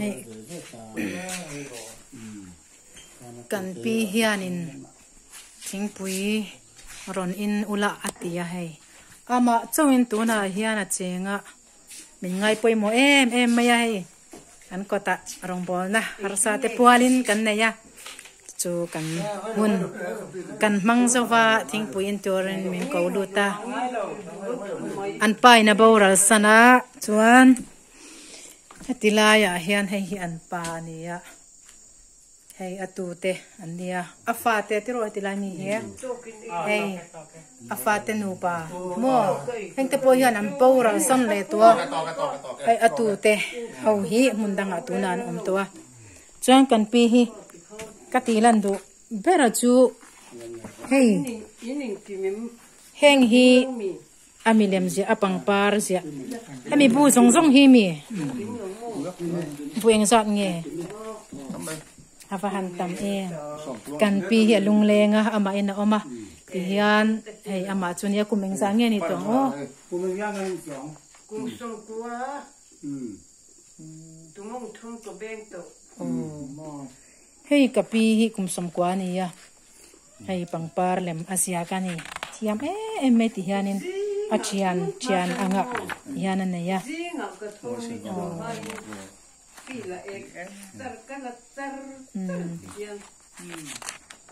Hei kan pi hianin thingpui rawn in ula a ti a hei amah chauhin tunah hian a cheng a min ngai pawimawh em em mai a hei kan kawtah rawngbawlna harsa te pualin kan nei a chu kan hun kan hmang zauh a thingpui in turin min ko lut a an pa in a boral san a chuan. Heti laiah hian hei hi an pa a ni a, hei a tute an nia, a fate tiraw heti lai mi hi hei a fate nupa maw hengte pawh hian an boral sawn leh tawh a, hei a tute ho hi hmun dangah tunah an awm tawh a, chuan kan pi hi ka tih lan duh ber a chu hei heng hi. A milem ziah a pangpar ziah hemi bu zawng zawng hi mi bu eng zat nge a va han tam em kan pi hi a lungleng a amah in a awm a ti hian hei amah chu nia kum eng zat nge ni tawh ang aw. Hei ka pi hi kum 90 a ni a. Hei pangpar lem a ziak a ni. Thiam em em mai ti hianin a thian thian anga ti hian a nei a.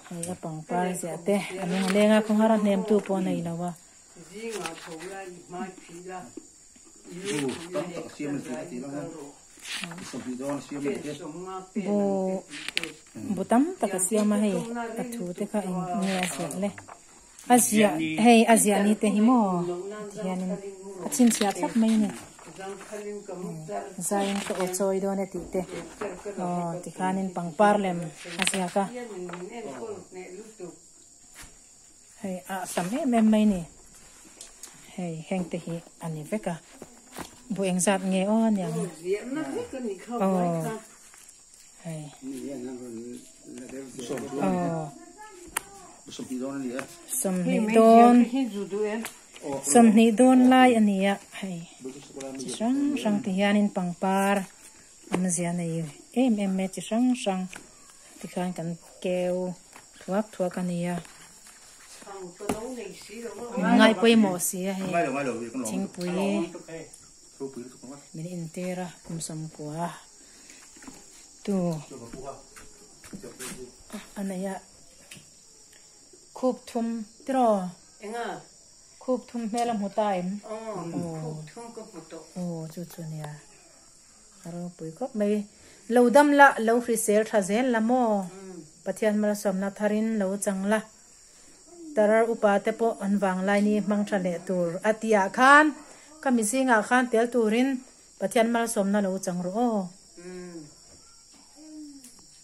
Hei a pangpar ziah te a lung a leng a khawhar a hnem tu pawh a nei lo a. Bu bu tam tak a siam a hei a thu te kha eng nge a ziah le a ziah hei a ziah ni te hi maw ti hianin a chhinchhiah thlap mai a ni zaiin ka aw chawi dawn e tih te aw tikhanin pangpar lem a ziak a. Hei a tam em em mai ni hei heng te hi a ni vek a bu eng zat nge aw a niang aw hei aw sawmhnih dawn sawmhnih dawn lai a ni a hei chi hrang hrang ti hianin pangpar awmzia nei em em mai chi hrang hrang. Tikhan kan keu thuak thuak a nia. Min ngai pawimawh si a hei thingpui min intir a kum 90 tu a nei a khup thum tiraw khup thum hmel a hmu ta em aw chu chu nia. A ropui khawp mai. Lo dam la, lo hrisel tha zel la maw? Pathian malsawmna tharin lo chang la. Tarar upa te pawh an vanglai ni hmang tha leh tur a tih ah khan ka mizingah khan tel turin Pathian malsawmna lo chang rawh aw.